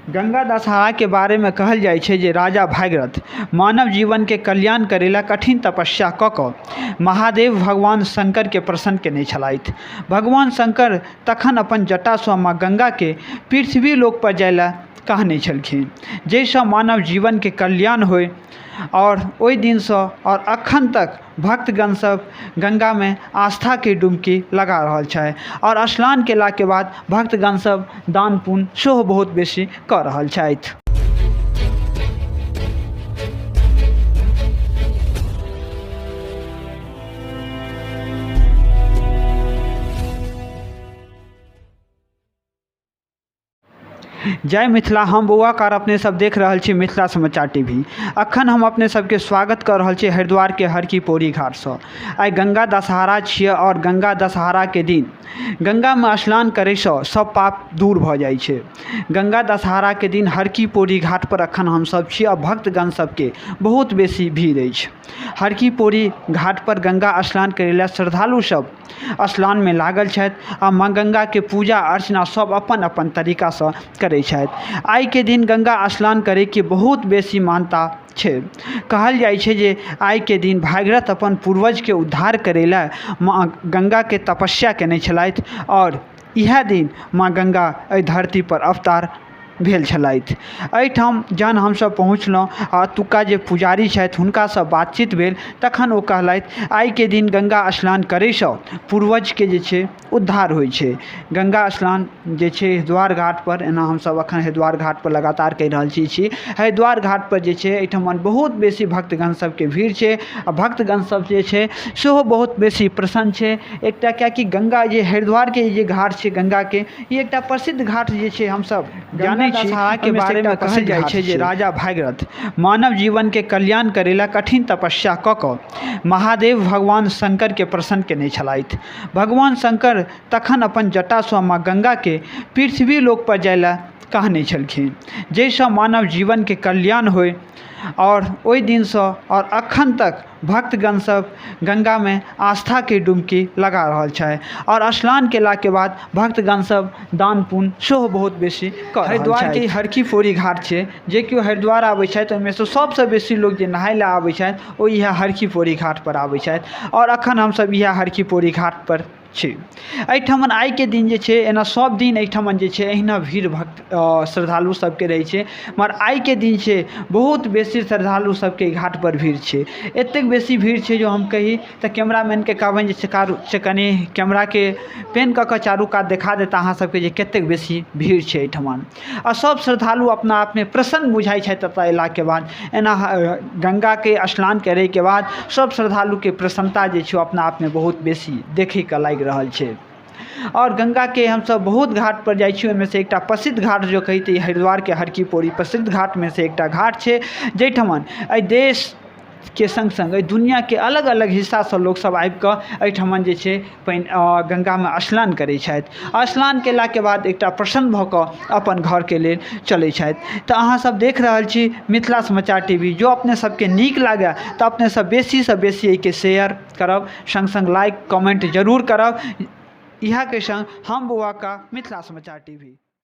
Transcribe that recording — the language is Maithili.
गंगा दशहरा के बारे में कहल जाइ छै जे राजा भागीरथ मानव जीवन के कल्याण करै ला कठिन तपस्या कऽ कऽ महादेव भगवान शंकर के प्रसन्न केने छलथि। भगवान शंकर तखन अपन जटासँ माँ गंगा के पृथ्वी लोक पर जाय ला कहने छलखिन, जाहिसँ मानव जीवन के कल्याण होय। आओर ओहि दिनसँ आओर अखन तक भक्तगण सब गंगा में आस्था के डुबकी लगा रहल छै आओर स्नान केला के बाद भक्तगण सब दान पुण्य सेहो बहुत बेसी कऽ रहल छथि। जय मिथिला, हम बौआ कार, अपने सब देख रहल छी मिथिला समाचार टीवी। अखन हम अपने सबके स्वागत कर रहल छी हरिद्वार के हरकी पौड़ी घाट सँ। आइ गंगा दशहरा छियै और गंगा दशहरा के दिन गंगा में स्नान करे सँ सब पाप दूर भ जाइ छै। गंगा दशहरा के दिन हरकी पौड़ी घाट पर अखन हम सब छी और भक्तगण सबके बहुत बेसी भीड़ अछि। हरकी पौड़ी घाट पर गंगा स्नान करे ला श्रद्धालु सब स्नान में लागल छथि आ माँ गंगा के पूजा अर्चना सब अपन अपन तरीका सँ करै छथि। आइ के दिन गंगा स्नान करे के बहुत बेसी मान्यता छै। कहल जाइ छै जे आइ के दिन भागीरथ अपन पूर्वज के उद्धार करे ला माँ गंगा के तपस्या केने छलथि और इएह दिन माँ गंगा एहि धरती पर अवतार भेल छलथि। एहिठाम जहन हमसब पहुँचलहुँ आ ओतुका जे पुजारी छथि हुनकासँ बातचीत भेल तखन ओ कहलथि आइके दिन गंगा स्नान करैसँ पूर्वजके जे छै उद्धार होइ छै। गंगा स्नान जे छै हरिद्वार घाट पर, एना हमसब अखन हरिद्वार घाट पर लगातार कहि रहल छी। हरिद्वार घाट पर जे छै एहिठमन बहुत बेसी भक्तगण सबके भीड़ छै आ भक्तगण सब जे छै सेहो बहुत बेसी प्रसन्न छै। एकटा किएकि गंगा जे हरिद्वारके जे घाट छै गंगाके, ई एकटा प्रसिद्ध घाट जे छै हमसब जानै छी। के बारे में कहल जाइ छै जे राजा भागीरथ मानव जीवन के कल्याण करै ला कठिन तपस्या कऽ कऽ महादेव भगवान शंकर के प्रसन्न केने छलथि। भगवान शंकर तखन अपन जटासँ माँ गंगा के पृथ्वी लोक पर जाय ला कहने छलखिन, जाहिसँ मानव जीवन के कल्याण होय। आओर ओहि दिनसँ आओर अखन तक भक्तगण सब गंगा में आस्था के डुबकी लगा रहल छै और स्नान केला के बाद भक्तगण सब दान पुण्य सेहो बहुत बेसी कऽ रहल हरिद्वार के हरकी पौड़ी घाट छै, जे केओ हरिद्वार आबै छथि ओहिमे सँ सबसँ बेसी लोक जे नहाय लए आबै छथि ओ इएह हरकी पौड़ी घाट पर आबै छथि और अखन हमसब इएह हरकी पौड़ी घाट पर छी। एहिठमन आइके दिन जे छै, एना सब दिन एहिठमन जे छै एहिना भीड़ भक्त श्रद्धालु सबके रहै छै, मगर आइके दिन छै बहुत बेसी श्रद्धालु सबके घाट पर भीड़ छै। एतेक बेसी भीड़ छै जो हम कही तऽ कैमरामैनके कहबनि जे से कनि कैमराके पेन कऽ कऽ चारू कात देखा देता अहाँ सबके जे कतेक बेसी भीड़ छै एहिठमन। आ सब श्रद्धालु अपना आपमे प्रसन्न बुझाइ छथि एतऽ अयलाके बाद। एना गंगाके स्नान करैके बाद सब श्रद्धालुके प्रसन्नता जे छै ओ अपना आपमे बहुत बेसी देखैके लागि रहल छै। आओर गंगाके हमसब बहुत घाट पर जाइ छी, ओहिमे से एकटा प्रसिद्ध घाट जो कही तऽ हरिद्वारके हरकी पौड़ी प्रसिद्ध घाटमे से एकटा घाट छै, जाहिठमन एहि देश के सङ्ग सङ्ग एहि दुनिआँके अलग अलग हिस्सासँ लोकसब आबिकऽ एहिठमन जे छै पानि गंगामे स्नान करै छथि। स्नान केलाके बाद एकटा प्रसन्न भऽ कऽ अपन घरके लेल चलै छथि। तऽ अहाँ सब देख रहल छी मिथिला समाचार टी वी। जँ अपने सबके नीक लागए तऽ अपने सब बेसीसँ बेसी एहिके शेयर करब, सङ्ग सङ्ग लाइक कमेंट जरूर करब। इएहके सङ्ग हम बौआ का मिथिला समाचार टी वी।